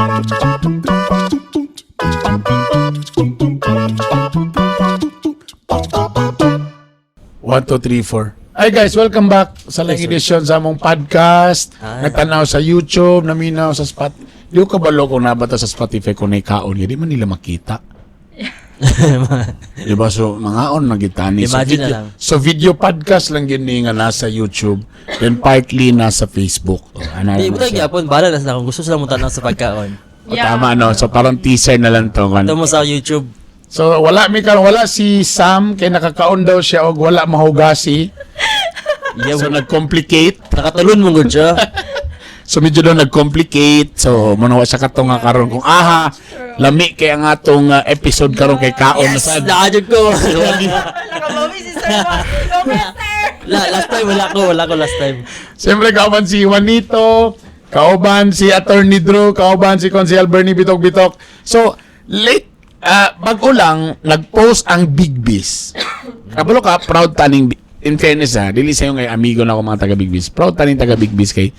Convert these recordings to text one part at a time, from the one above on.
One, two, three, four. Hi guys, welcome back sa laing edition sa among podcast. Hi. Nagtanaw sa YouTube, naminaw sa Spotify. Di ko kabalo kung nabata sa Spotify kung naikaon. Di man nila makita. Di ba? So, mga on nagitani. So, Imagine video, na lang. So, video podcast lang yun ni nga nasa YouTube. Then partly nasa Facebook. Oh, ano Di na mo tayo siya. gyapon, bahala na sila kung gusto sila mo tanaw sa pagkaon. Oh, tama, no? So, parang teaser na lang to. Ito mo sa YouTube. So, wala mi karon, wala si Sam kay nakakaon daw siya og wala mahugasi. Yeah, So, nag-complicate. nakatulon mo gud siya. So medyo daw nag-complicate. So munawa sa katong nga karon kung aha, lami kay ang atong episode karon kay kaon na Yes, sad. naajud ko. Nakabawi si Sir Juan. No, sir! Last time wala ko last time. Siyempre kauban si Juanito, kauban si Attorney Drew, kauban si Consel Bernie Bitok Bitok. So late bago lang nag-post ang Big Biz. Kabalo ka proud taning, in fairness ha, dili sayo ngay amigo na ako mga taga Big Biz. Proud taning taga Big Biz kay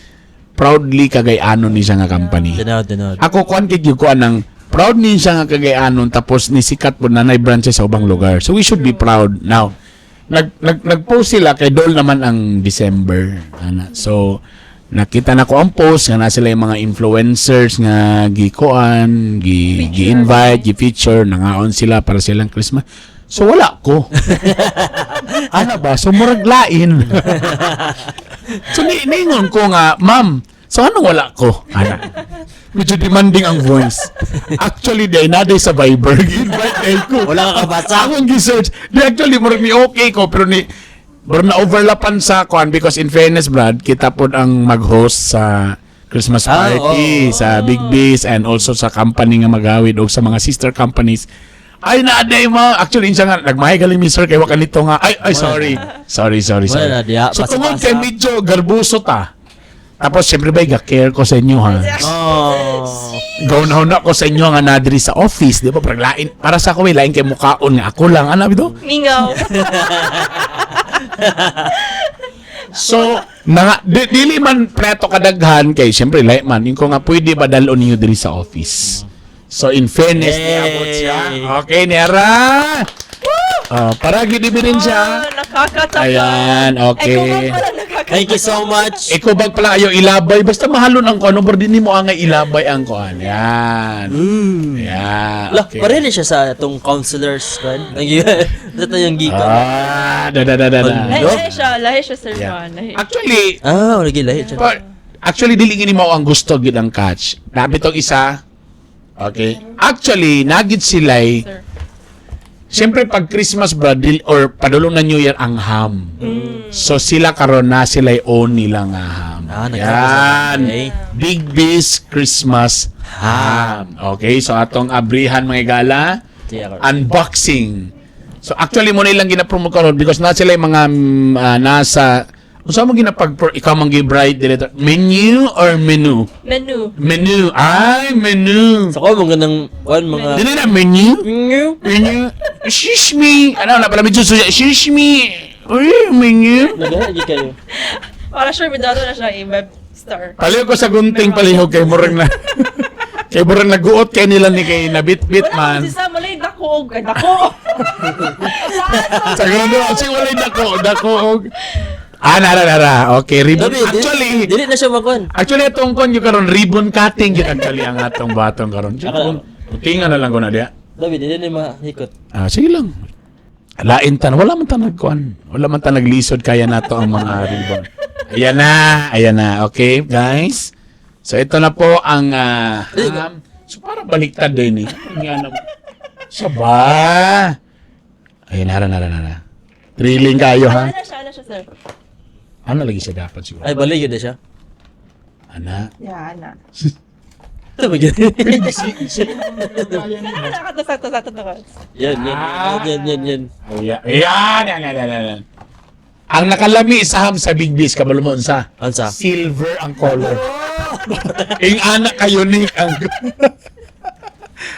proudly kagay-anon ni siya nga company. Tinod, tinod. Ako kuan kay gyud kuan ng proud ni siya nga kagayanon tapos ni sikat po na branches sa ubang lugar. So we should be proud now. Nag nag-post sila kay dol naman ang December ana. So nakita na ko ang post nga na sila yung mga influencers nga gikuan, gi gi-invite, gi-feature, nangaon sila para silang Christmas. So wala ko. Ano ba? So murag lain. So ningon ko nga, "Ma'am, so anong wala ko?" Ana. Medyo demanding ang voice. Actually, di na day sa Viber. Invite day ko. Wala ka kabasa. Akong gi-search. Di actually, murag ni okay ko, pero ni, pero na-overlapan sa kuan because in fairness, Brad, kita po ang mag-host sa Christmas party, oo. sa Big Biz, and also sa company nga magawid o sa mga sister companies. Ay, na day mo. Actually, insa nga, nagmahay galing mi sir kay wa kanito nga. Ay, ay, sorry. Sorry, sorry, Wala sorry. na, diha. So, tungod Pasa-pasa. kay medyo garbuso ta. Tapos, siyempre ba, ga-care ko sa inyo, ha? Oh. Gawon na ko sa inyo nga nadiri sa office, di ba? Parang lain, para sa ako, may lain kay mukaon nga ako lang. Ano, bito? Mingaw. So, na, dili man preto kadaghan kay siyempre lain man. Yung ko nga pwede ba dalon ninyo diri sa office. So, in fairness, Yay! niabot siya. Okay, Nera! Ah, para gidibirin siya. Oh, nakakataka. Ayan, okay. Ay, kung pala nakakataka. Thank you so much. Ikaw bag pala ayaw ilabay. Basta mahalon ang kuan. Pero di mo angay ilabay ang kuan. Yan. Yan. Lah, Okay. pareho siya sa atong counselors kan. Ito yung gikan. Ah, da da da da da. Lahi, lahi siya, lahi siya, Sir Yeah. Juan. Lahi. Actually, Ah, wala lahi siya. but, actually dili gini mao ang gusto gid ang catch. Nabi tong isa. Okay. Actually, nagid sila'y Sir. Siyempre pag Christmas brad or padulong na New Year ang ham. So sila karon na sila'y own nila nga ham. Ah, Yan. nagkakasama. Okay. Big Biz Christmas ham. Okay, so atong abrihan mga gala, Sige, ako. unboxing. So actually mo nilang gina-promote karon because na sila yung mga nasa unsa mo ginapag ikaw man gi-bride director menu or menu? Menu. Menu. Ay, menu. Sa ko mga ganang kuan mga Dili na menu. Menu. Menu. Excuse me. Ano na pala medyo suya. Excuse me. Uy, menu. Nagahi gyud kayo. Para sure, medalo na siya i-web star. Paliw ko sa gunting palihog kay murang na. Kay murang naguot kay nila ni kay nabitbit Wala man. ko si Sam, wala'y dako. Ay, dako. Sa ganun, kasi walay dako, dako. Ah, nara, nara. Okay, ribbon. Dabi, Actually, dili na siya makuan. actually, itong kon yung karon ribbon cutting yun actually ang atong batong karon. Tinga na lang ko na diya. Dabi, dili na mahikot. Ah, sige lang. Lain tan, wala man tan nagkuan. Wala man tan naglisod kaya nato ang mga ribbon. Ayan na, ayan na. Okay, guys. So ito na po ang ham. So para baliktad din eh. Nga na. Sa ba? Ayan, nara, nara, nara. Thrilling kayo ha. Ano siya, sir? Ano lagi siya dapat siguro? Ay, balik yun na siya. Ana. Yeah, ana. Ito ba yun? Nakakata, sakto, sakto, sakto. Yan, yan, yan, yan, yan. Ayan, ayan, ayan, ayan, ayan. Ang nakalami sa ham sa Big Biz, kabalo mo unsa? Unsa? Silver ang color. Ing anak kayo ni ang.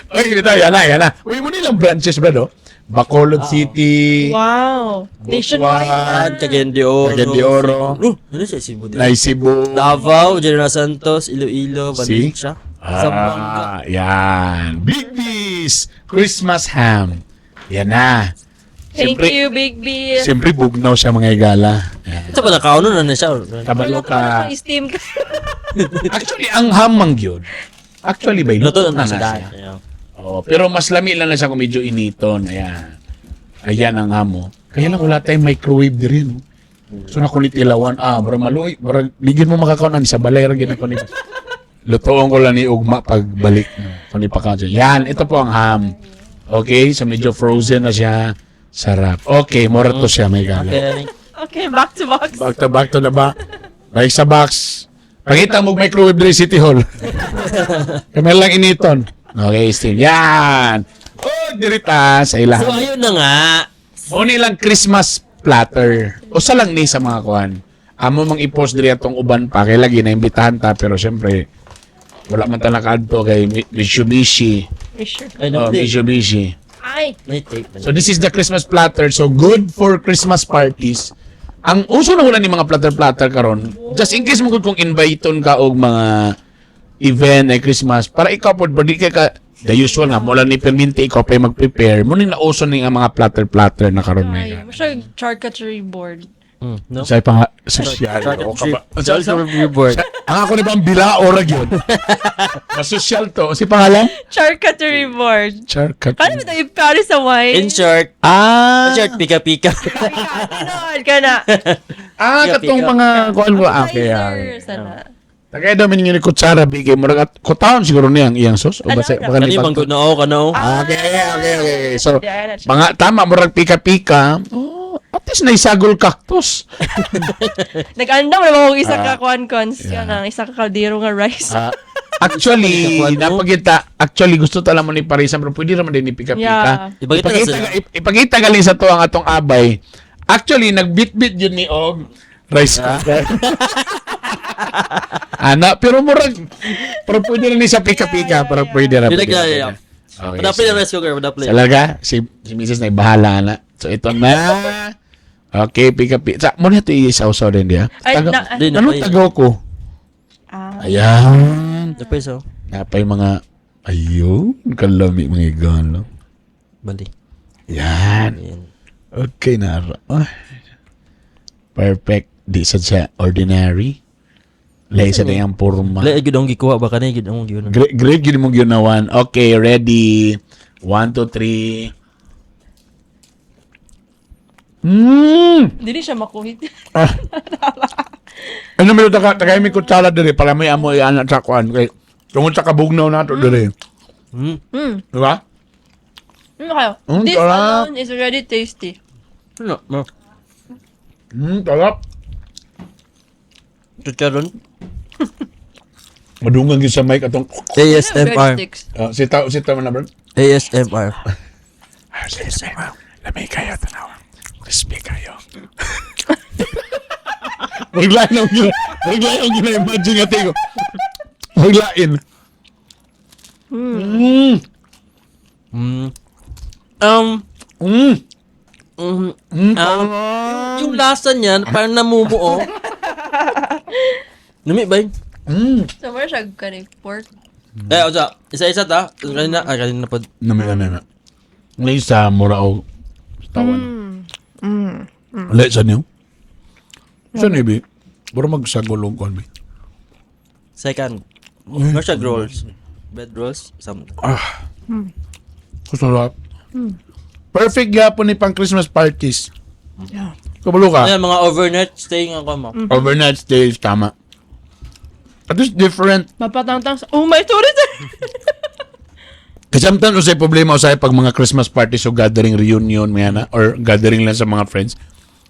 Oy, ito, yan na, yan na. Uy, mo nilang branches ba, no? Bacolod City, Wow. Nationwide. Butuan, An, Cagayan de Oro. Cagayan de Oro. Oh, ano siya Cebu din? Nay Cebu. Davao, General Santos, Iloilo, See? Valencia. Ah, yan. Big B's Christmas ham. Yan na. Thank Siyempre- you, Big B. Siyempre, bugnaw siya, mga higala. Yan. Ito pa nakauno na na siya. Kabalo ka. Steam ka. Actually, ang ham mang yun. Actually, bay, Luto luto na na na na siya. siya. Oh, pero mas lami lang na siya kung medyo initon. Ayan. Ayan ang ham mo. Kaya lang wala tayong microwave din rin. So nakunit ilawan. Ah, bro, maluoy. Bro, ligin mo makakaunan sa balay ra gid ako ni. Lutoon ko lang ni ugma pagbalik. Kung ipakaon siya. Yan, ito po ang ham. Okay, so medyo frozen na siya. Sarap. Okay, mura to siya, may gala. Okay. Okay, back to box. Back to the box. Balik sa box. Pakita mo microwave diri City Hall. Kami lang initon. Okay, Steve. Yan. Oh, dirita sa So ilahan. ayun na nga. Mo lang Christmas platter. Usa lang ni sa mga kuan. Amo mang i-post diri atong uban pa kay lagi na imbitahan ta, pero syempre wala man ta nakaadto kay Mitsubishi. Sure. Ay, Oh, na Mitsubishi. Ay, May tape. So this is the Christmas platter. So good for Christmas parties. Ang uso na wala ni mga platter-platter karon. Just in case mo gud kung inviteon ka og mga event ay Christmas para ikaw pod di kay ka the usual nga mo lang ni perminti, ikaw pa yung mag-prepare mo ni nauso ni ang mga platter-platter na karon ay. may. Siya charcuterie board. No? Sa pang social o ka ba? Charcuterie board. Ang ako ni bang bilao ra gyud. Masosyal to. Si pangalan? Charcuterie board. Charcut. Paano ba tayo pare sa wine? In short, in short, pika-pika. Tinood ka na. Ah, Pika, katong pika. mga kuan ko. Ah, okay. Ah, Appetizer, sana. Tagay daw min ni kutsara bigay mo at kutaon siguro niya ang iyang sauce o Ano, basta ano? baka ni Kani bang pagto- gunao ka no? Ah, okay. So Yeah, na siya. mga tama murag pika-pika. Oh, at least naisagol cactus. Nag-andam na ako isa ka kuan cons Yeah. yeah. Isa ka kaldero nga rice. Ah, actually, Pika-kuan, no? napagita, actually gusto tala mo ni Parisa pero pwede raman din ni pika-pika. Yeah. Ipakita na Ipakita, sila. ipakita gali sa to ang atong abay. Actually, nagbitbit yun ni Og rice cooker. Ana, pero murag pero pwede rin ni sa pika-pika, pero pwede ra. Yun Pwede lang, ra, yeah. pwede ra. Okay, Madapli sige. na rice cooker, madapli. Talaga, si Mrs. na bahala na. So ito na. Okay, pika-pika. Sa, muna ito isawsaw din diya. Ay, Taga, na- Di, ano napay. tagaw ko? Ah. Ayan. Napay so. Napay mga, ayun, kalami mga igalo. Bali. Yan. Ayan. Okay na. Ay. Perfect. Di sa siya ordinary. Lay sa dayang porma. Lay gud ang gikuha ba kanay gud ang gyud. Great, great yun mong ginawan. Okay, ready. One, two, three. Dili siya makuhit. Ah. Ano mo taka tagay mi kutsara diri para may amoy ana sa kuan kay tungod sa kabugnaw nato diri. Di ba? Ano kayo? This Sarap. alone is already tasty. Ano? Ma. Sarap. Chicharon. Madungan gyud sa mic atong ASMR. Breadsticks. Ah, sita sita man na bro. ASMR. Ah, ASMR. Lamay kayo tanawa. Crispy kayo. Maglain ang gina, maglain ang gina-imagine ate ko. Maglain. Yung lasa niyan parang namumuo. Nami ba yun? So, wala siya kanay pork. Eh, osa, isa-isa ta. Kanina, ay, kanina pa. Nami, nami, nami. Lisa, mura o tawan. Mm. Sa niyo? Sa niyo, bi? Mura magsagulong ko, bi. Second. No siya rolls. Bread rolls. Something. Ah. Sarap. Perfect gyapon ni pang Christmas parties. Yeah. Kabalo ka? Ayan, mga overnight staying ako mo. Overnight stays, tama. At least different. Mapatangtang sa... Oh my, sorry, sir! Kasi sometimes usay problema usay pag mga Christmas parties o gathering reunion may ana or gathering lang sa mga friends.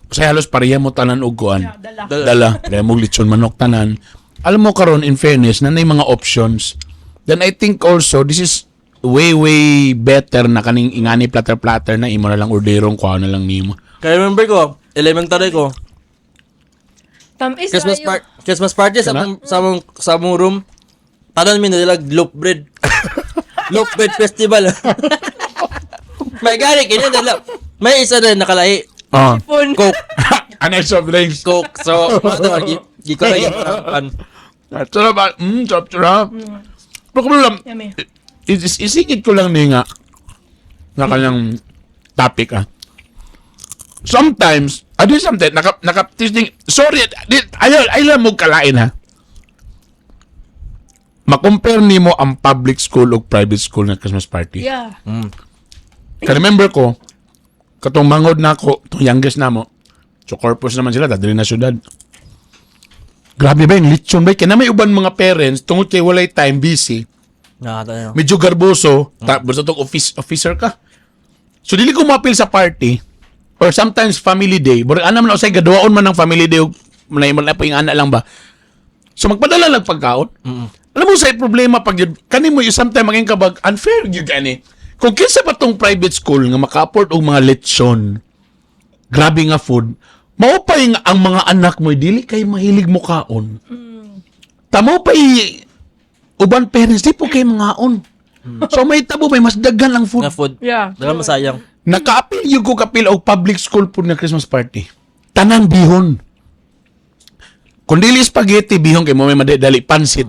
Usay halos pareha mo tanan og kuan. Dala. Dala. Dala. Pareha mo lechon manok tanan. Alam mo karon, in fairness na mga options. Then I think also this is way way better na kaning ingani platter platter na imo na lang orderong kuha na lang nimo. Kaya remember ko, elementary ko, Tamis Christmas kayo. Christmas party sa Kana? among room. Tanan mi nila loaf bread. Loaf bread festival. May gani kini dala. May isa na nakalahi. Ah. Phone. Coke, Anay soft drinks. Coke. So, ano, gi ko na yung pan. Sarap. Sarap, sarap. Pero kung lang, Yummy. Isingit ko lang ni nga nga kanyang topic ah. Sometimes, adi sometimes, naka, tisning, sorry, di, ayaw, ayaw mo kalain ha. Ma-compare nimo ang public school o private school na Christmas party. Yeah. Ka-remember ko, katong mangod na ako, itong youngest na mo, so corpus naman sila, dadali na syudad. Grabe ba yung lechon ba? Kaya na may uban mga parents, tungod kay walay time, busy, Nakakatawa. medyo garboso, tapos itong officer ka. So dili ko mapil sa party or sometimes family day. But anam na usay gaduaon man ng family day ug manay pa yung ana lang ba. So magpadala lang pagkaon. Alam mo sa problema pag yun, kani mo yung sometimes maging kabag unfair gyud gani. Kung kinsa pa tong private school nga maka-afford og mga lechon, grabe nga food, mao pa yung ang mga anak mo dili kay mahilig mo kaon. Tamo pa uban parents di po kay mangaon. So may tabo may mas daghan ang food. Nga food. Yeah. Dala masayang. Nakaapil yung ko kapil og public school food na Christmas party. Tanang bihon. Kung dili spaghetti bihon kay mo may madali pansit.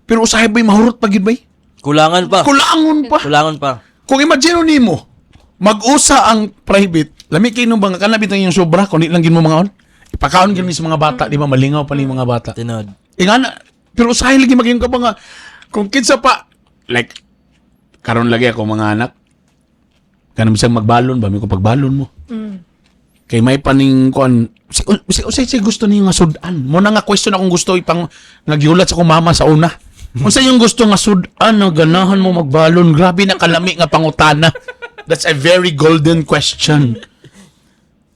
Pero usahay ba'y mahurot pa gid bay? Kulangan pa. Kulangon pa. Kulangan pa. Kung imagine nimo, mag-usa ang private, lami kay nung mga kanabit ang iyong sobra, kung di lang gin mo mga on. Ipakaon gin ni sa mga bata, di ba malingaw pa ni mga bata. Tinod. Ingana, pero usahay lagi maging ka pa nga, kung kinsa pa, like, karon lagi ako mga anak, kanang bisang magbalon ba, may ko pagbalon mo. Kay may paning kuan, si gusto niyo nga sudan. Mo na nga question akong gusto ipang nagyulat sa akong mama sa una. Unsa yung gusto nga sudan nga ganahan mo magbalon? Grabe na kalami nga pangutana. That's a very golden question.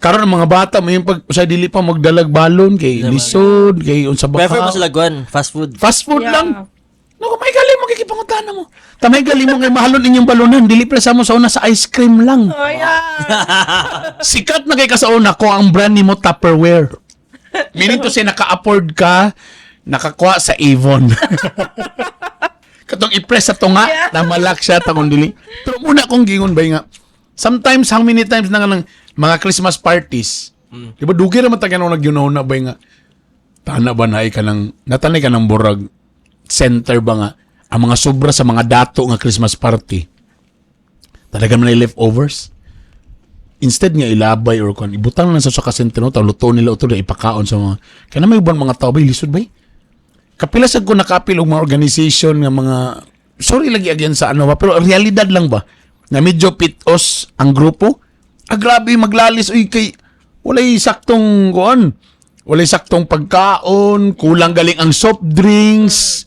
Karon ang mga bata may yung pag usay dili pa magdalag balon kay lisod kay unsa ba Prefer ka. mo sila guan, fast food. Fast food Yeah. lang. Naku, may gali mo kikipangutana mo. Tamay gali mo kay mahalon inyong balonan. Dili pre sa mo sa una sa ice cream lang. Oh, yeah. Sikat na kay ka sa una kung ang brand nimo Tupperware. Meaning to say naka-afford ka, nakakuha sa Avon. Katong i-press sa tunga, namalak siya tangong dili. Pero muna kong gingon ba nga, sometimes how many times na nga ng mga Christmas parties, di ba dugi ra man tagan nag na ba nga, tana ba na ka ng, natanay ka ng burag center ba nga, ang mga sobra sa mga dato nga Christmas party, talaga man ay leftovers. Instead nga ilabay or kung ibutang lang sa center no, luto nila uto na ipakaon sa mga, kaya na may uban mga tao ba, lisod ba eh? Kapila sad ko nakapil og mga organization nga mga sorry lagi again sa ano ba pero realidad lang ba na medyo pitos ang grupo. Ah, grabe maglalis uy kay walay saktong kuan. Walay saktong pagkaon, kulang galing ang soft drinks.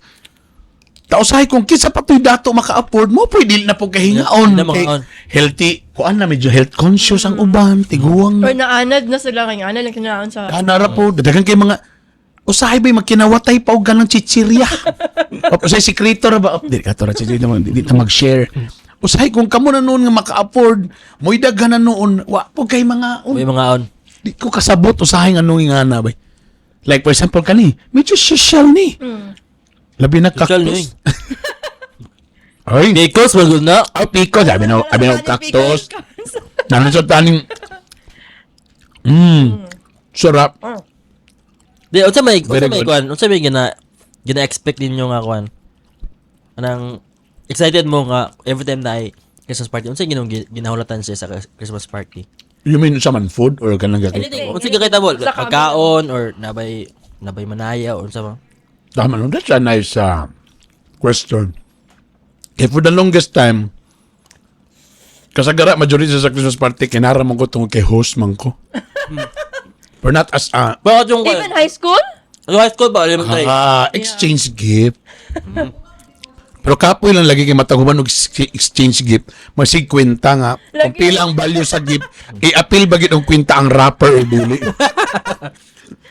Tausahay kung kinsa pa to'y dato maka-afford mo, pwede na po kahingaon. Yeah, na Kay makaon. healthy, kuan na medyo health conscious ang uban, tiguang. Or naanad na sila kay anad lang kinaan sa Kanara po, dadagan kay mga usahay ba'y magkinawatay pa og ganang chichirya. O usahay sikreto ra ba? Di ka to ra chichirya di ta mag-share. Usahay kung kamo na noon nga maka-afford, mo'y daghan na noon, wa po kay mga May mga on. Di ko kasabot usahay nga nung nga na bay. Like for example kani, medyo social ni. Labi na Social cactus. ni. Ay, Because wag na. oh, pico, sabi na, sabi na cactus. Nanon sa taning sarap. Di unsa Very may good. kuan, unsa may gina expect ninyo nga kuan? Anang excited mo nga every time na ay Christmas party. Unsa ginong ginahulatan siya sa Christmas party? You mean sa man food or kanang gagawin? Anything. Unsa gakita mo? Sa Pagkaon or nabay manaya or unsa ba? Tama no, that's a nice question. Kaya for the longest time, kasagara majority sa Christmas party, kinara man ko tungkol kay host man ko. But not as a Bakit yung Even high school? Yung high school ba? Elementary. Exchange gift. Pero kapoy lang lagi kay mataguman og exchange gift, masig kwenta nga. Kung Lagi. pila ang value sa gift, i-appeal ba gid og kwenta ang wrapper o dili.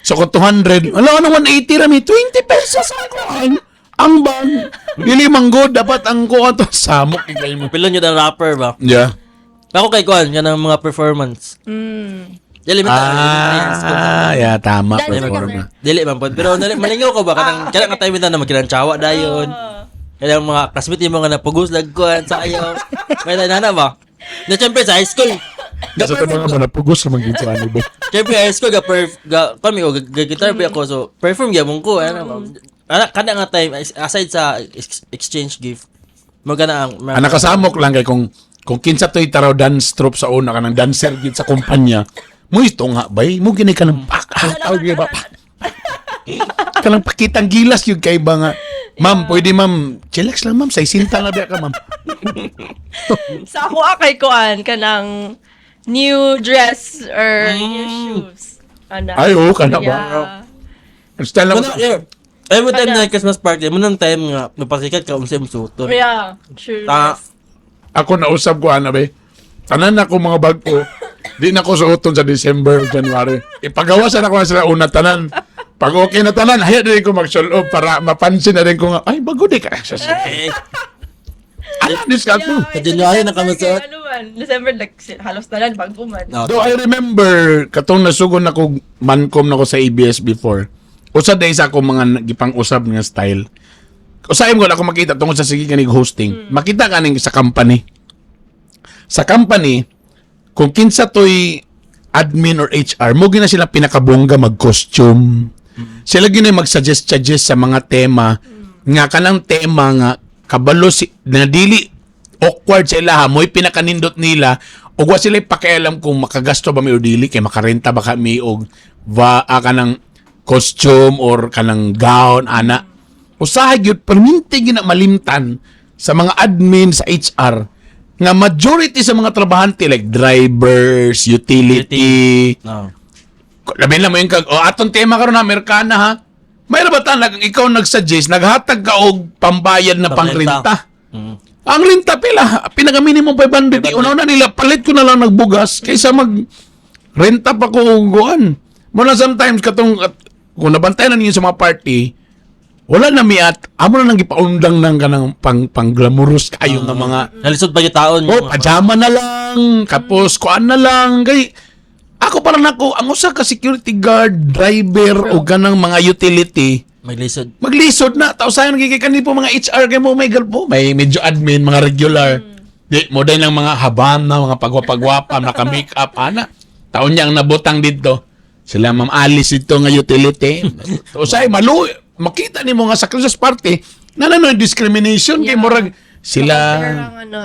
So kung 200, wala ka ng 180 rami, 20 pesos ang kuan. Ang bang. Dili man good, dapat ang kuan to samok kay mo. Pila nyo ang rapper ba? Yeah. Ako kay kuan nga ng mga performance. Elementary, elementary high school. Ah, yeah, tama. Dancer ka, Performer. Dili man pod. Pero malingaw ko ba kanang kana nga time na magkinantsawa dayon. Kanang mga classmate yung mga napugos lagkuan sa ayo. May nana ba? Na syempre sa high school. Sa tanong nga napugos naman gid sa ano ba. Syempre high school ga perf ga kami ko ga guitar pa ako so perform gyapon ko ano ba. Ana kada nga time, aside sa exchange gift, mo gana ang Ang nakasamok lang kay kung kinsa to'y taraw dance troupe sa una, kanang dancer gid sa kumpanya mo, ito nga bay mo gini kanang pak ah, tawag gyud ba, pak. Kanang pakitang gilas yun kay ba nga, "Ma'am, pwede ma'am, chillax lang ma'am, sa isinta na biya ka ma'am." Sa ako kay kuan kanang new dress or new shoes. Ana. Ay, oo, kana ba? Yeah. Style lang. Muna, yeah. Every time Kana. na Christmas party, mo nang time nga napasikat ka unsa imong suoton. Yeah, true. Ta- Ako nausab ko ana bay. Tanan ako mga bag-o, di na ko suoton sa December o January. Ipagawasan ako na sila una tanan. Pag okay na tanan, haya din ko magsulob para mapansin na rin ko nga, "Ay, bago di ka." Eh, Ano, this ka Yeah, Sa January na December kami suot. kay ano man, December like halos tanan bago man. No. Though I remember, katong nasugon ako, mankom na ko sa ABS before. Usa day sa akong mga gipang-usab nga style. Usahin ko na ako makita tungkol sa sige kanig hosting. Makita kaning sa company. Sa company, kung kinsa to'y admin or HR, mo gina sila pinakabongga mag-costume. Sila gina mag-suggest suggest sa mga tema nga kanang tema nga kabalo si na dili awkward sa ilaha mo'y pinakanindot nila ug wa sila pakialam kung makagasto ba mi o dili kay makarenta ba kami og va kanang costume or kanang gown ana. Usahay gyud perminti gyud na malimtan sa mga admin sa HR nga majority sa mga trabahante like drivers, utility, No. labi na mo yung kag, "Oh, atong tema karon na Amerikana ha." May ba nag ikaw nag-suggest, naghatag ka og pambayad na Pangrenta. pangrenta. Ang renta pila, pinaka minimum 500. Di una na nila palit ko na lang nagbugas kaysa mag renta pa ko og guan. Mo na sometimes katong at, kung nabantay na ninyo sa mga party, wala na mi at amo na nang gipaundang ng kanang pang pang glamorous kayo nga mga Nalisod pa yung taon. oh, pajama na lang, tapos kuan na lang kay ako para nako ang usa ka security guard, driver o ganang mga utility Maglisod. Maglisod na tao sayon gigay kani po mga HR kay mo may po may medyo admin mga regular. Di mo dahil ng mga habana, mga pagwapagwapa, naka make-up ana. Taon niya ang nabutang dito. Sila Ma'am Alice dito nga utility. Usay malu makita nimo nga sa Christmas party na na discrimination kay murag sila Compare ang ano.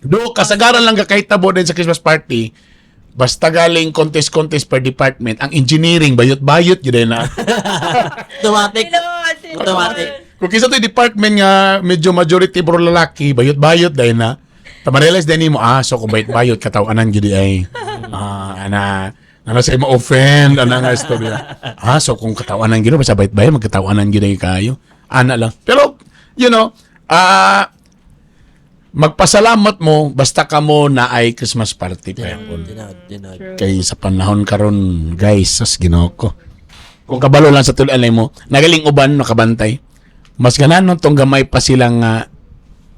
Do, kasagaran lang kakahitabo din sa Christmas party. Basta galing contest-contest per department, ang engineering, bayot-bayot yun na. Automatic. Tinuod, tinuod. Automatic. Kung kisa to department nga medyo majority puro lalaki, bayot-bayot dahil na. Tama-realize din mo, so kung bayot-bayot, katawanan gyud ay. Ana, ana sa ma-offend, ana nga istorya. So kung katawanan gyud, basta bayot-bayot, magkatawanan gyud ay kayo. Ana lang. Pero, magpasalamat mo basta kamo na ay Christmas party pa yapon. Tinuod, tinuod. Kay sa panahon karon guys, sas Ginoo ko. Kung kabalo lang sa tuloy mo, nagaling uban nakabantay. Mas ganan tong gamay pa sila nga,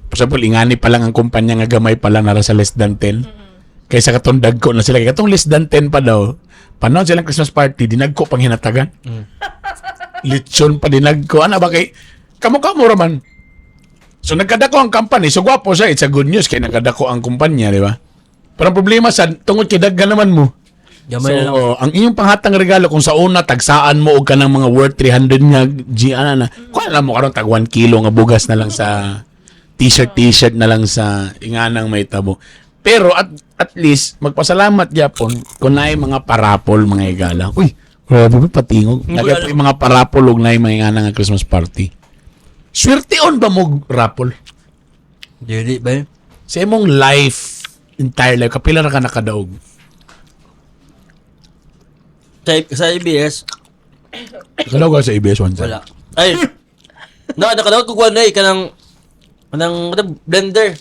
for example, ingani pa lang ang kumpanya nga gamay pa lang nara sa less than 10. Kaysa katong dagko na sila. Kay katong less than 10 pa daw, panahon silang Christmas party, dinagko pang hinatagan. Lechon pa dinagko. Ano ba kay, kamo-kamo raman. So nagkadako ang company. So gwapo siya. It's a good news kay nagkadako ang kumpanya, di ba? Pero ang problema sa tungod kay daghan naman mo. Gamay So, na lang. ang inyong panghatang regalo kung sa una tagsaan mo og kanang mga worth 300 nga G ana na. Kuha lang mo karon tag 1 kilo nga bugas na lang sa t-shirt t-shirt na lang sa inganang may tabo. Pero at least magpasalamat gyapon kung naay mga parapol mga igala. Uy, grabe ba patingog. Nagay mga parapol og naay mga ingana nga Christmas party. Swerte on ba mo rapol? Dili ba yun? Sa imong life, entire life, kapila ra ka nakadaog? Sa ABS, Nakadaog ka sa ABS one time? Wala. Ay! No, nakadawat ko kuwan na eh, kanang blender.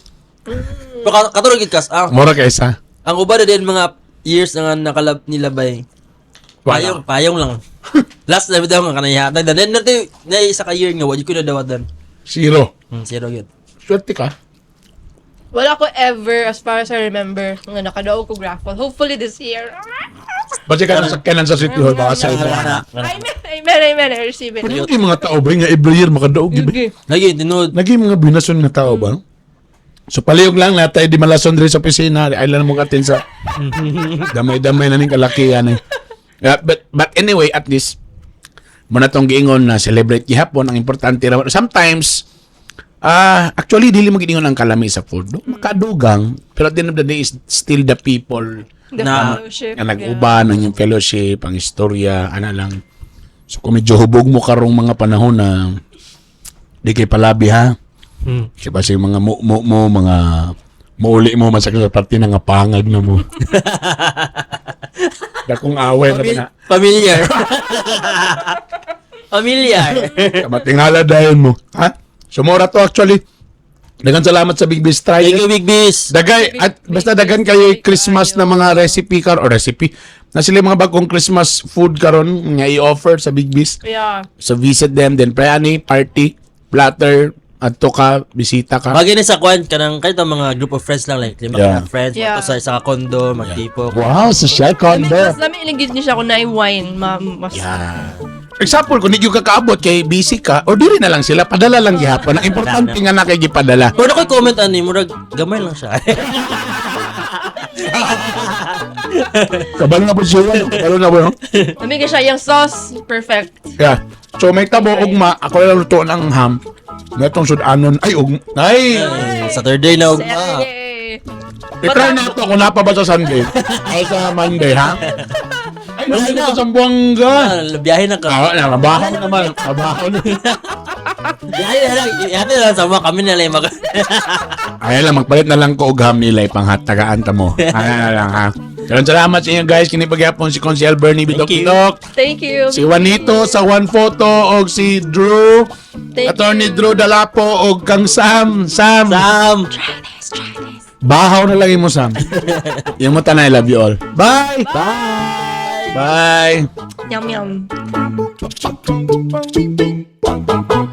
Pero katulog gid kas, ah. Mura kay isa. Ang uban na din mga years na nga nakalab nilabay. Wala. Payong, payong lang. Last na bitaw nga kanang ihatag. Then natin na isa ka year nga wa jud ko nadawatan. Zero. Zero gyud. Swerte ka. Wala ko ever, as far as I remember, nga nakadaog ko raffle. Hopefully this year. Basta ka nasa kanan sa City Hall, baka sa iba. Amen, amen, amen. I receive it. Pero yung mga tao ba nga every year makadaog? Di ba? Yugi. Lagi tinuod. Naging mga binason nga tao ba? So palihog lang na tayo di malason diri sa opisina, ay lang mo katin sa damay-damay na ning kalakihan eh. Yeah, but anyway, at least Mao na tong giingon na celebrate gihapon ang importante ra. Sometimes actually dili mo giingon ang kalami sa food. No? Makadugang, pero at the end of the day is still the people The fellowship. nga nag-uban ang inyong fellowship, ang istorya, ana lang. So kung medyo hubog mo karong mga panahon na di kay palabi ha. Kaya ba sa mga mo mga muuli mo masakit sa parte na nga pangag na mo. Dakong away na ba na. Familiar. Familiar. Matingala dahil mo. Ha? Sumora to actually. Dagan salamat sa Big Biz Try. Thank you, Big Biz. Dagay at basta dagan kayo Christmas na mga recipe kar or recipe na sila yung mga bagong Christmas food karon nga i-offer sa Big Biz. So visit them then pray ani party platter adto ka bisita ka. Bagay ni sa kwan kanang kahit ang mga group of friends lang, like lima ka friends sa isa ka condo magtipok. Wow, sa shell Lami, condo. mas lami ilang niya siya kung naay wine. Ma, mas, Yeah. Example, kung hindi ka kaabot kay busy ka, or diri na lang sila, padala lang gihapon. Ang importante nga na kay gipadala. Pero ako'y comment ani, murag gamay lang siya. Kabalo na po siya. Kabalo na po. No? Lami kay siya yung sauce. Perfect. Yeah. So may tabo ugma, ako lang luto ng ham. Natong sudanon ay ug ay. Saturday na ugma. Saturday. I-try na ito kung napa ba sa Sunday. Ay sa Monday ha. Ay, wala na sa Zamboanga. Ah, biyahe na ka. Ah, na mabaho naman, mabaho na. Biyahe na lang. Ihatid na lang sa mga kami na lang mag. Ay lang, magpalit na lang ko og ham nila ipanghatagaan ta mo. Ay na lang ha. Daghang salamat sa inyo guys. Kini pagyapon si Consiel Bernie Bidok Thank you. Bidok. Thank you. Si Juanito sa One Photo og si Drew. Thank Attorney you. Drew Dalapo og kang Sam. Sam. Sam. Try this, try this. Bahaw na lang imo Sam. Yung mo tanay, love you all. Bye. Bye. Bye. Yum, yum. Bye.